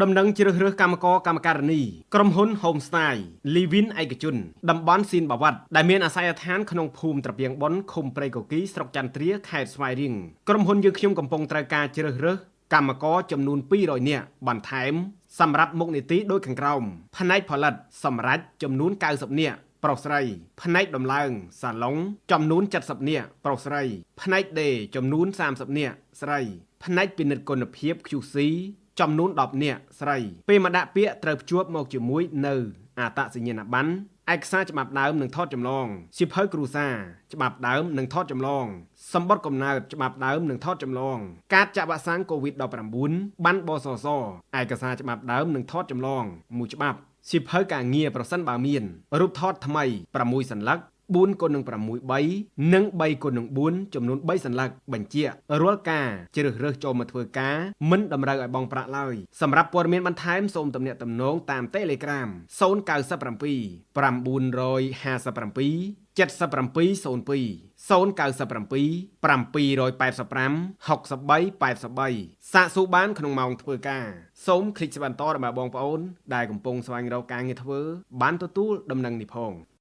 ដំណឹងជ្រើសរើសកម្មករកម្មការិនីក្រុមហ៊ុន Homestyle Livin ឯកជនតំបន់ស៊ីនបាវ៉ាត់ដែលមានអាសយដ្ឋានក្នុងភូមិត្រពាំងបុនឃុំព្រៃគគីស្រុកចន្ទ្រាខេត្តស្វាយរៀងក្រុមហ៊ុនយើងខ្ញុំកំពុងត្រូវការជ្រើសរើសកម្មករចំនួន200នាក់បន្ថែមសម្រាប់មុខនីតិដូចខាងក្រោមផ្នែកផលិតសម្រាប់ចំនួន90នាក់ប្រុសស្រីផ្នែកដំឡើងសាឡុងចំនួន70នាក់ប្រុសស្រីផ្នែកដេចំនួន30នាក់ស្រីផ្នែកពិនិត្យគុណភាព QC ចំនួន10នាក់ស្រីពេលមកដាក់ពាក្យត្រូវភ្ជាប់មកជាមួយនៅអត្តសញ្ញាណប័ណ្ណឯកសារច្បាប់ដើមនិងថតចម្លងសៀវភៅគ្រួសារច្បាប់ដើមនិងថតចម្លងសម្បត្តិកំណើតច្បាប់ដើមនិងថតចម្លងកាតចាក់វ៉ាក់សាំង COVID-19 ប័ណ្ណបសសឯកសារច្បាប់ដើមនិងថតចម្លងមួយច្បាប់សៀវភៅការងារប្រសិនបើមានរូបថតថ្មី6សន្លឹក4គុណនឹង6 3និង3គុណនឹង4ចំនួន3សន្លឹកបញ្ជាក់រាល់ការជ្រើសរើសចូលមកធ្វើការមិនតម្រូវឲ្យបង់ប្រាក់ឡើយសម្រាប់ព័ត៌មានបន្ថែមសូមទំនាក់ទំនងតាម Telegram 097 957 7702 097 785 63 83សាកសួរបានក្នុងម៉ោងធ្វើការសូមคลิกបន្តរបស់បងប្អូនដែលកំពុងស្វែងរកការងារធ្វើបានទទួលដំណឹងនេះផង។